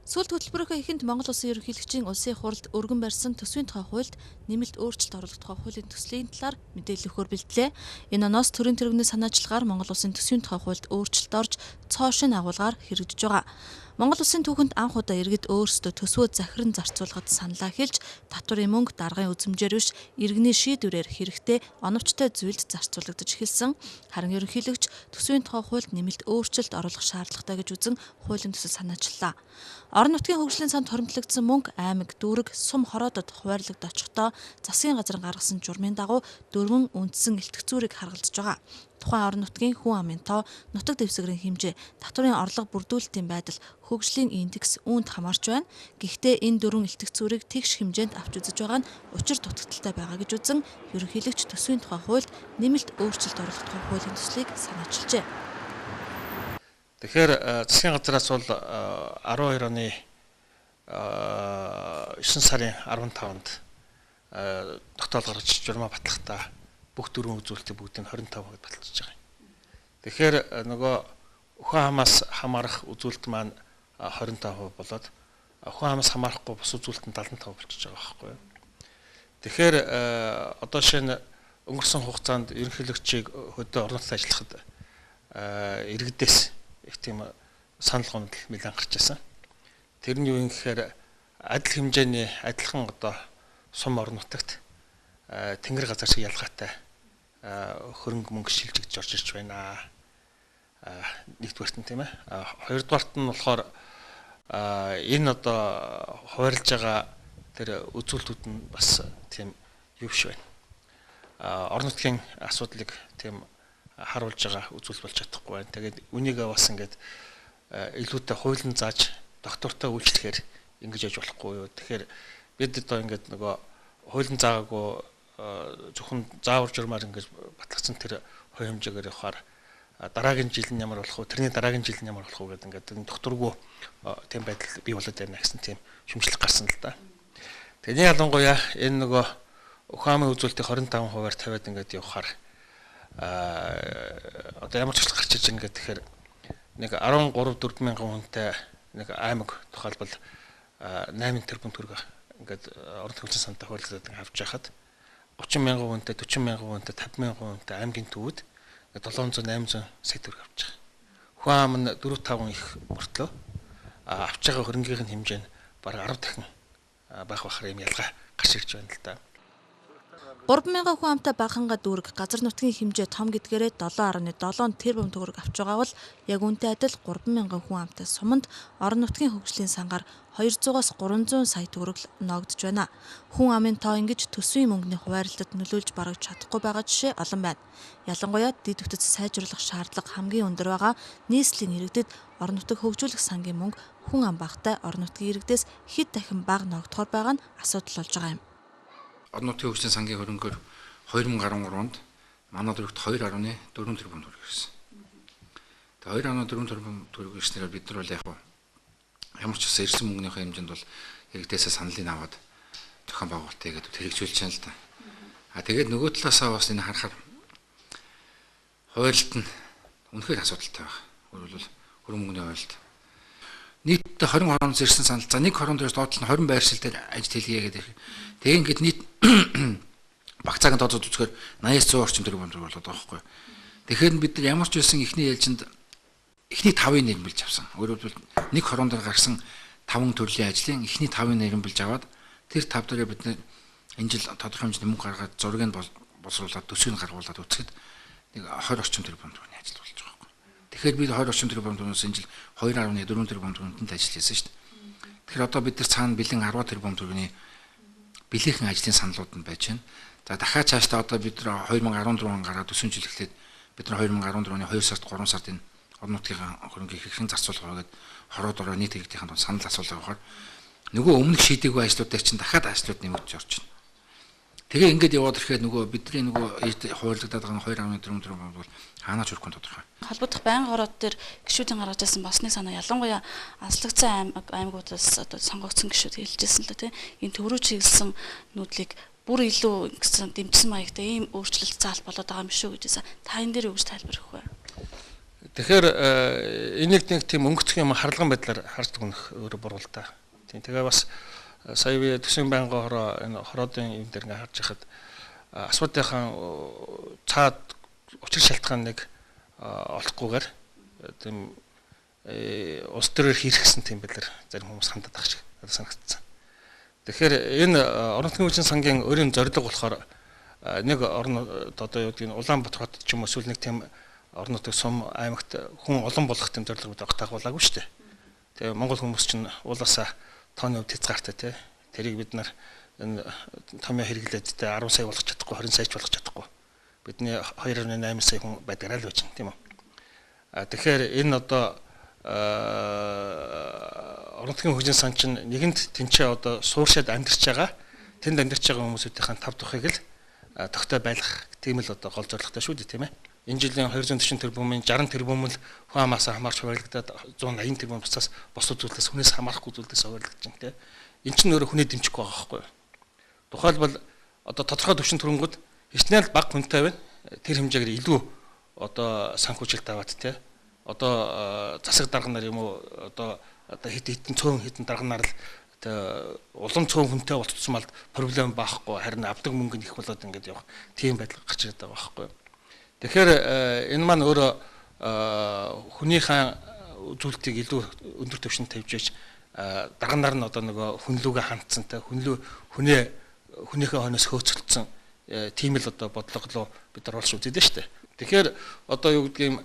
Сүүлд хөтөлбөрийнхөө эхэнд Монгол Улсын ерөнхийлөгчийн улсын хурлд өргөн барьсан төсвийн тухай хуульд нэмэлт өөрчлөлт оруулах тухай хуулийн төслийн талаар мэдээлэл өгөхөөр бэлтлээ. Энэ оноос төрийн тэргүүний санаачлагаар Монгол Улсын төсвийн тухай хуульд өөрчлөлт орж цоо шинэ агуулгаар хэрэгжиж байгаа. Монгол Улсын түүхэнд анх удаа иргэд өөрсдөө төсвөө захиран зарцуулахад саналаа хэлж, татварын мөнгө даргын үзмжээр биш, иргэний шийдвэрээр хэрэгтэй оновчтой зүйлд зарцуулагдаж эхэлсэн. Харин ерөнхийлөгч төсвийн тухай хуульд нэмэлт өөрчлөлт оруулах шаардлагатай гэж үзэн хуулийн төсөл санаачлалаа. Орон нутгийн хөгжлийн санд хуримтлагдсан мөнгө аймаг, дүүрэг, сум хороодод хуваарлагдаж очихдоо засгийн газар гаргасан журмын дагуу дөрвөн үндсэн илтгэх зүрийг харгалзаж байгаа. Тухайн орон нутгийн хүн амын тоо, нутаг дэвсгэрийн хэмжээ, татварын орлого бүрдүүлэлтийн байдал, хөгжлийн индекс үүнд хамаарч байна. Гэхдээ энэ дөрвөн илтгэх зүрийг тэгш хэмжээнд авч үзэж байгаа нь учир дутагдaltaй байгаа гэж үзэн ерөнхийлөгч төсвийн тухай хуульд нэмэлт өөрчлөлт оруулах тухай хуулийн төслийг санаачилжээ. Тэгэхээр засгийн газраас бол 12 оны 9 сарын 15-нд тогтоол гаргаж журмаа батлахдаа бүх дөрвөн үзүүлэлтийг бүгдийг 25% баталчихж байгаа юм. Тэгэхээр нөгөө өхөн хамаас хамаарах үзүүлэлт маань 25% болоод өхөн хамаас хамаарахгүй бус үзүүлэлт нь 75% болчихж байгаа байхгүй юу. Тэгэхээр одоо шинэ өнгөрсөн хугацаанд ерөнхийлөгчийг хөдөө орон нутгад ажиллахад иргэдээс их тийм санал гомдол нэлээд гарч байсан. Тэр нь юу юм гэхээр адил хэмжээний адилхан одоо сум орон нутагт тэнгэр газар шиг ялгаатай хөрөнгө мөнгө шилжигдэж орж ирж байна. Нэгдүгээрт нь тийм ээ. Хоёрдугаарт нь болохоор энэ одоо хуваарлж байгаа тэр үзүүлэлтүүд нь бас тийм юу биш байна. Орон нутгийн асуудлыг тийм харуулж байгаа үзүүлэлт болж чадахгүй байна. Тэгээд үнийгээ бас ингээд илүүтэй хуулийн зааж доктортой үйлчлэхээр ингэж яж болохгүй юу. Тэгэхээр бид одоо ингээд нөгөө хуулийн заагаагүй зөвхөн заавар журмаар ингэж батлагдсан тэр хувь хэмжээгээр явахаар дараагийн жил нь ямар болох вэ? Тэрний дараагийн жил нь ямар болох вэ гэдэг ингээд докторгүй тийм байдал бий болоод байна гэсэн тийм шүмжлэг гарсан л да. Тэрний ялангуяа энэ нөгөө өхөн амын үзүүлэлтийг 25%-аар тавиад ингээд явахаар одоо ямар ч туршлага гарч иж ингээд тэгэхээр нэг 13 4 мянган хүнтэй нэг аймаг тухайлбал 8 тэрбум төгрөг ингээд орон төвчний сантай хуваарлагдаад авч яхад 30 мянган хүнтэй, 40 мянган хүнтэй, 50 мянган хүнтэй аймгийн төвүүд 700 800 сая төгрөг авч байгаа. Хүн ам нь 4 5 их мөртлөө авч байгаа хөрөнгөний хэмжээ нь бараг 10 дахин байх бахар юм ялгаа гарч ирж байна л да. 3000 хүн амтай Багаханга дүүрэг газар нутгийн хэмжээ том гэдгээрээ 7.7 тэрбум төгрөг авч байгаа бол яг үүнтэй адил 3000 хүн амтай суманд орон нутгийн хөгжлийн сангаар 200-аас 300 сая төгрөг ноогдож байна. Хүн амын тоо ингэж төсвийн мөнгөний хуваарлалтад нөлөөлж барагж чадахгүй байгаа жишээ олон байна. Ялангуяа дэд бүтэц сайжруулах шаардлага хамгийн өндөр байгаа нийслэлийн иргэдэд орон нутаг хөгжүүлэх сангийн мөнгө хүн ам багатай орон нутгийн иргэдээс хэд дахин бага ноогдохоор байгаа нь асуудал болж байгаа юм. Орон нутгийн хөгжлийн сангийн хөрөнгөөр 2013 онд манай дүүрэгт 2.4 тэрбум төгрөг ирсэн. Тэгээ 2.4 тэрбум төгрөг ирснээр бид нар бол яг ямар ч гэсэн ирсэн мөнгөнийхөө хэмжээнд бол иргэдээсээ саналыг аваад зохион байгуулалтыг гэдэг хэрэгжүүлж байна л да. А тэгээд нөгөө талаасаа бас энэ харахаар хуваарлалт нь үнэхээр асуудалтай байна. Өөрөөр хэлбэл хөрөнгө мөнгөний хуваарлалт. Нийтдээ 20 хорооноос ирсэн санал. За нэг хорон дээрс доотлол нь 20 байршил дээр ажил хийлгэе гэдэг. Тэгээ ингээд нийт багцааг нь тооцоод үзэхээр 80-100 орчим тэрбум төгрөг болоод байгаа байхгүй. Тэгэхээр бид нар ямар ч байсан эхний ээлжинд эхний 5-ыг нэрмэлж авсан. Өөрөөр хэлбэл нэг хорон дээр гарсан 5 төрлийн ажлын эхний 5-ыг нэрмэлж аваад тэр 5 дээрээ бид нар энэ жил тодорхой хэмжээний мөнгө гаргаад зургийг боловсруулад төсвийг гаргуулад үзэхэд нэг 20 орчим тэрбум төгрөгийн ажил болж байгаа байхгүй. Тэгэхээр бид 20 орчим тэрбум төгрөгөөс энэ жил 2.4 тэрбум төгрөгөнд ажил хийсэн шүү дээ. Тэгэхээр одоо бид нар цаана бэлэн 10 тэрбум төгрөгийн билээхэн ажлын саналууд нь байж байна. За дахиад цаашдаа одоо бид нар 2014 он гараад төсвийн жил эхлээд бид нар 2014 оны 2 сард 3 сард энэ орон нутгийн хөрөнгийг хэрхэн зарцуулах вэ гэдээ хороод ороо нийт иргэдийн дунд санал асуулга явахаар нөгөө өмнөх шийдэггүй ажлуудыг чинь дахиад ажлууд нэмэгдэж орж байна. Тэгээ ингээд яваад ирэхэд нөгөө бидний нөгөө хуваарлагдаад байгаа 2.4 тэрбум бол хаанаа ч хүрэхгүй тодорхой. Холбогдох байнгын хороод дээр гишүүдийн гаргаж ирсэн болсныг санаа ялангуяа анслагдсан аймагуудаас одоо сонгогдсон гишүүд хэлжсэн л да тийм. Энэ төв рүү чиглэсэн нүүдлийг бүр илүү гэсэн дэмжсэн маягтай ийм өөрчлөлт заалт болоод байгаа юм шүү гэжсэн. Та энэ дээр юу гэж тайлбар өгөх вэ? Тэгэхээр энийг нэг тийм өнгөцгөн юм харлаган байдлаар харж дүгнэх өөрөө буруу л та. Тийм тэгээ бас сая би төсвийн байнгын хороо энэ хороодын юм дээр ингээ харж байхад асуудлынхаа цаад учир шалтгаан нэг олохгүйгээр тийм улс төрөөр хийрхсэн тийм байдлаар зарим хүмүүс хандаад байх шиг надад санагдсан. Тэгэхээр энэ орон нутгийн хөгжлийн сангийн өөрийн зорилго болохоор нэг орон одоо юу гэдгийг Улаанбаатар хот ч юм уу эсвэл нэг тийм орон нутаг сум аймагт хүн олон болгох тийм зорилго бид огтаагуулаагүй шүү дээ. Тэгээ Монгол хүмүүс чинь уулаасаа тооны хувьд хязгаартай тий. Тэрийг бид нар энэ томьёо хэрэглээд тий 10 сая болгох чадахгүй 20 сая ч болгох чадахгүй. Бидний 2.8 сая хүн байдгаараа л байж байна тийм үү. А тэгэхээр энэ одоо орон нутгийн хөгжлийн сан чинь нэгэнд тэнцээ одоо сууршаад амьдарч байгаа тэнд амьдарч байгаа хүмүүсүүдийн тав тухыг л тогтоо байлгах тийм л одоо гол зорилготой шүү дээ тийм ээ. Энэ жилийн 240 тэрбумын 60 тэрбум л хүн амаас хамаарч хуваарлагдаад 180 тэрбум буцаас бос зүйлээс хүнээс хамаарахгүй зүйлээс хуваарлагдаж байна тийм. Эн чинь өөрөө хүнээ дэмжихгүй байгаа байхгүй юу? Тухайлбал одоо тодорхой түвшин төрөнгүүд хичнээн л бага хүнтэй байна. Тэр хэмжээгээр илүү одоо санхүүжилт аваад тийм. Одоо засаг дарга нар юм уу одоо хэд хэдэн цөөн хэдэн дарга нар л улам цөөн хүнтэй болцсон малд проблем байхгүй харин авдаг мөнгө нь их болоод ингээд явах тийм байдал гарч ирээд байгаа байхгүй юу. Тэгэхээр энэ маань өөрөө хүнийхээ үзүүлэлтийг илүү өндөр түвшинд тавьж яж дарга нар нь одоо нөгөө хүнлүүгээ хандсан те хүнлүү хүнийхээ хойноос хөөцөлдсөн тийм л одоо бодлого руу бид нар оруулж үзээд шүү дээ. Тэгэхээр одоо юу гэдгийг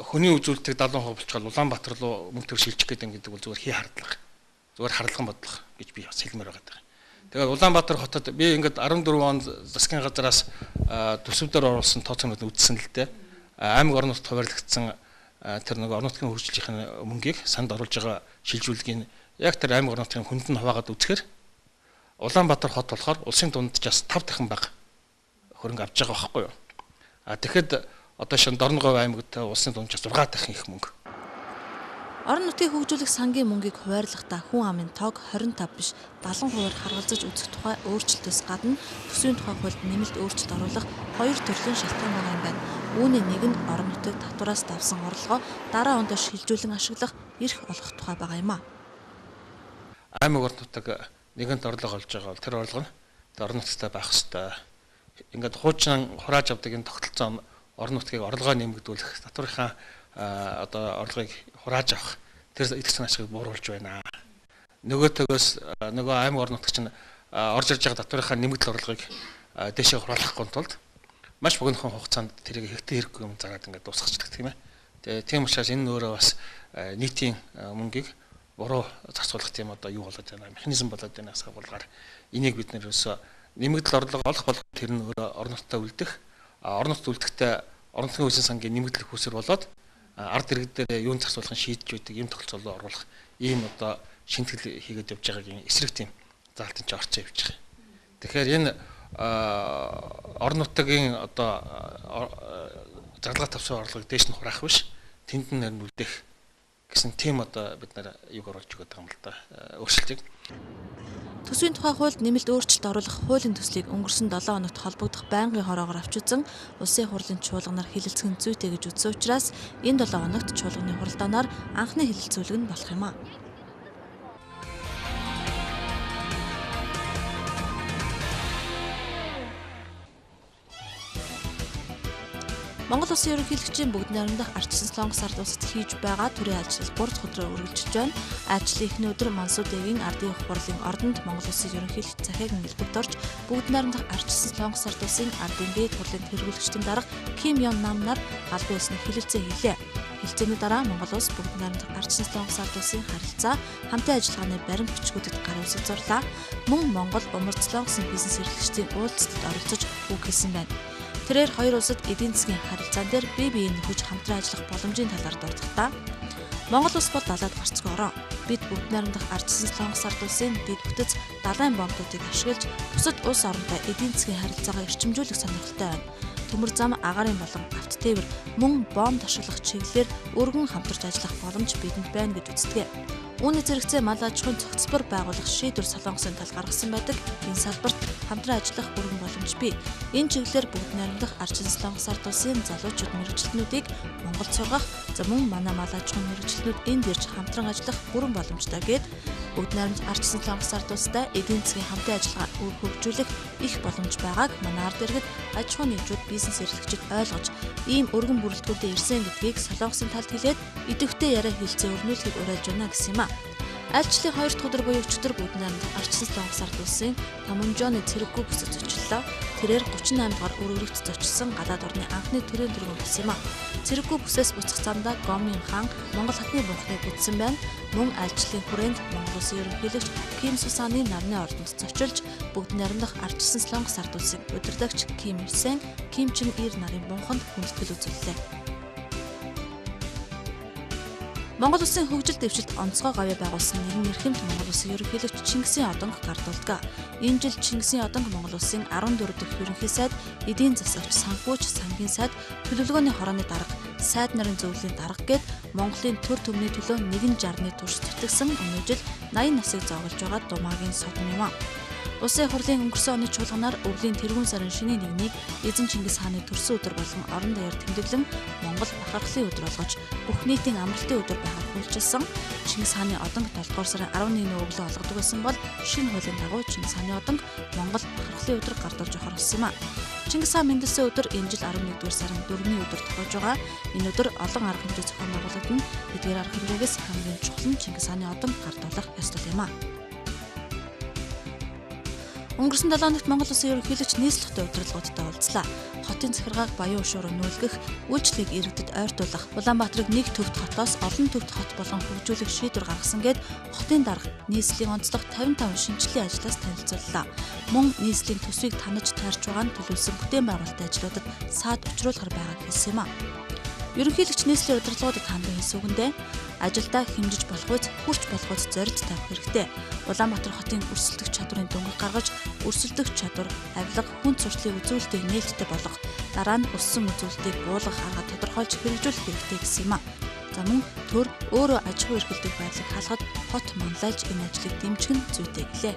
хүний үзүүлэлтийг 70% болчихвол Улаанбаатар руу мөнгө төр шилжих гэдэг юм гэдэг бол зүгээр хий хардлага. Зүгээр харлаган бодлого гэж би бас хэлмээр байгаа. Тэгээд Улаанбаатар хотод би ингээд 14 онд засгийн газраас төсөв дээр оруулсан тооцоонууд үзсэн л дээ. Аймаг орон нутгад хуваарлагдсан тэр нэг орон нутгийн хөгжлийн мөнгийг санд оруулж байгаа шилжүүлгийн яг тэр аймаг орон нутгийн хүнд нь хуваагаад үзэхээр Улаанбаатар хот болохоор улсын дунджаас 5 дахин бага хөрөнгө авч байгаа байхгүй юу. А тэгэхэд одоо шин Дорноговь аймагт улсын дунджаас 6 дахин их мөнгө. Орон нутгийг хөгжүүлэх сангийн мөнгийг хуваарлахдаа хүн амын тоог 25 биш 70%-аар харгалзаж үзэх тухай өөрчлөлтөөс гадна төсвийн тухай хуульд нэмэлт өөрчлөлт оруулах хоёр төрлийн шалтгаан байгаа юм байна. Үүний нэг нь орон нутгийг татвараас давсан орлогоо дараа ондоо шилжүүлэн ашиглах эрх олгох тухай байгаа юм а. Аймаг орон нутаг нэгэнт орлого олж байгаа бол тэр орлого нь орон нутгтай байх ёстой. Ингээд хуучин хурааж авдаг энэ тогтолцоо орон нутгийг орлогоо нэмэгдүүлэх, татварынхаа одоо орлогыг хурааж авах тэр идэвх санаачлагыг бууруулж байна. Нөгөөтгөөс нөгөө аймаг орон нутаг чинь орж ирж байгаа татварынхаа нэмэгдэл орлогыг дээшээ хураалгахгүй тулд маш богинохон хугацаанд тэрийг хэрэгтэй хэрэггүй юм зараад ингээд дуусгачихдаг тийм ээ. Тэгээ тийм учраас энэ өөрөө бас нийтийн мөнгийг буруу зарцуулах тийм одоо юу болоод байна, механизм болоод байна асуулгаар энийг бид нэр өсөө нэмэгдэл орлого олох болох тэр нь өөрөө орон нутгад үлдэх, орон нутгад үлдэхдээ орон нутгийн хөгжлийн сангийн нэмэгдэл хүсэр болоод ард иргэдээр юун зарцуулахын шийдэж байдаг ийм тогтолцоолоо оруулах ийм одоо шинэтгэл хийгээд явж байгаагийн эсрэг тийм заалтын ч орцоо явж байгаа. Тэгэхээр энэ орон нутгийн одоо зарлага тавсан орлогыг дээш нь хураах биш, тэнд нь нэр үлдэх гэсэн тийм одоо бид нар юг оруулж өгöd байгаа юм л да өөрчлөлтийг. Төсвийн тухай хуульд нэмэлт өөрчлөлт оруулах хуулийн төслийг өнгөрсөн 7 хоногт холбогдох байнгын хороогоор авч үзэн улсын хурлын чуулганаар хэлэлцэх нь зүйтэй гэж үзсэн учраас энэ 7 хоногт чуулганы хуралдаанаар анхны хэлэлцүүлэг нь болох юм а. Монгол Улсын ерөнхийлөгчийн бүгд найрамдах Арчсан Солонгос ард улсад хийж байгаа төрийн ажил 3 дахь өдрөөр үргэлжилж байна. Ажлын эхний өдөр Мансуудэгийн ардын хурлын ордонд Монгол Улсын ерөнхийлөгч захиагийн элбэгт орж бүгд найрамдах Арчсан Солонгос ард улсын ардын дээд хурлын тэргүүлэгчдийн дарга Ким Йон Нам нар албан ёсны хэлэлцээ хийлээ. Хэлэлцээний дараа Монгол улс бүгд найрамдах Арчсан Солонгос ард улсын харилцаа хамтын ажиллагааны баримт бичгүүдэд гар үсэг зурлаа. Мөн Монгол Умард Солонгосын бизнес эрхлэгчдийн уулзалтад оролцож үг хэлсэн байна. Тэрээр хоёр улсад эдийн засгийн харилцаан дээр бие биеийг нөхөж хамтран ажиллах боломжийн талаар дурдахдаа Монгол улс бол далайд гарцгүй орон. Бид бүгд найрамдах Арчсан Солонгос ард улсын дэд бүтэц далайн бомбуудыг ашиглаж бусад улс оронтой эдийн засгийн харилцаагаа эрчимжүүлэх сонирхолтой байна. төмөр зам, агаарын болон автотээвэр, мөн бомб ташиглах чиглэлээр өргөн хамтарч ажиллах боломж бидэнд байна гэж үздэг. Үүний зэрэгцээ мал аж ахуйн цогцлбор байгуулах шийдвэр Солонгосын тал гаргасан байдаг. Энэ салбарт хамтран ажиллах бүрэн боломж бий. Энэ чиглэлээр бүгд найрамдах Арчин Солонгос ард улсын залуучууд мэргэжилтнүүдийг Монголд сургах, за мөн манай мал аж ахуйн мэргэжилтнүүд энд ирж хамтран ажиллах бүрэн боломжтой гээд бүгд найрамдах Арчин Солонгос ард улстай эдийн засгийн хамтын ажиллагаа үр хөгжүүлэх их боломж байгааг манай ард иргэд, аж ахуйн нэгжүүд, бизнес эрхлэгчид ойлгож ийм өргөн бүрэлдэхүүнтэй ирсэн гэдгийг Солонгосын талд хэлээд идэвхтэй яриа хэлцээ өрнүүлэхийг уриалж байна гэсэн юм а. Айлчлалын 2 дахь өдөр буюу өчигдөр бүгд найрамдах Арчин Солонгос ард улсын Томонжоны цэрэггүй бүсэд зочлолоо. Тэрээр 38 дугаар өргөрөгт зочилсан гадаад орны анхны төрийн тэргүүн болсон юм а. Цэрэггүй бүсээс буцах замдаа Гомын хаан Монгол хатны бунхныг үзсэн байна. Мөн айлчлалын хүрээнд Монгол улсын ерөнхийлөгч Ким Сусаны нарны ордонд зочилж бүгд найрамдах Арчилсан Солонгос ард улсын удирдагч Ким Ир Сен, Ким Чен Ир нарын бунханд хүндэтгэл үзүүллээ. Монгол улсын хөгжил дэвшилт онцгой гавьяа байгуулсан нэгэн эрхэмт Монгол улсын ерөнхийлөгч Чингисийн одонг гардуулдаг. Энэ жил Чингисийн одонг Монгол улсын 14 дахь ерөнхий сайд, эдийн засагч, санхүүч, сангийн сайд, төлөвлөгөөний хорооны дарга, сайд нарын зөвлөлийн дарга гээд Монголын төр төмний төлөө 160-ны турш зүтгэсэн өнөө жил 80 насыг зоогдолж байгаа Думаагийн содон юм а. Улсын хурлын өнгөрсөн оны чуулганаар өвлийн тэргүүн сарын шинийн нэгнийг эзэн Чингис хааны төрсөн өдөр болон орон даяар тэмдэглэн Монгол бахархлын өдөр болгож бүх нийтийн амралтын өдөр байхаар хуульчилсан. Чингис хааны одонг 7 дугаар сарын 11-ний өглөө олгодог байсан бол шинэ хуулийн дагуу Чингис хааны одонг Монгол бахархлын өдөр гардуулж явахар болсон юм а. Чингис хаан мэндэлсэн өдөр энэ жил 11 дугаар сарын 4-ний өдөр тохиож байгаа. Энэ өдөр олон арга хэмжээ зохион байгуулагдана. Эдгээр арга хэмжээгээс хамгийн чухал нь Чингис хааны одонг гардуулах ёслол юм а. Өнгөрсөн 7 хоногт Монгол улсын ерөнхийлөгч нийслэл хотын удирдлагуудтай уулзлаа. Хотын захиргааг баян уушуур нүүлгэх, үйлчлэгийг иргэдэд ойртуулах, Улаанбаатарыг нэг төвд хотоос олон төвд хот болгон хөгжүүлэх шийдвэр гаргасан гээд хотын дарга нийслэлийн онцлог 55 шинжлэлийн ажлаас танилцууллаа. Мөн нийслэлийн төсвийг танаж тайрч байгаа нь төлөвлөсөн бүтээн байгуулалтын ажлуудад саад учруулахар байгааг хэлсэн юм а. Ерөнхийлөгч нийслэлийн удирдлагуудад хандан хэлсэн үгэндээ ажилдаа хэмжиж болох үз, хүрч болох үз зориж тавих хэрэгтэй. Улаанбаатар хотын өрсөлдөх чадварын дөнгөг гаргаж, өрсөлдөх чадвар, авилга, хүнд суртлын үзүүлэлтийг нээлттэй болгох, дараа нь өссөн үзүүлэлтийг буулгах арга тодорхойлж хэрэгжүүлэх хэрэгтэй гэсэн юм а. За мөн төр өөрөө аж ахуй эрхэлдэг байдлыг халахад хот манлайлж энэ ажлыг дэмжих нь зүйтэй гэлээ.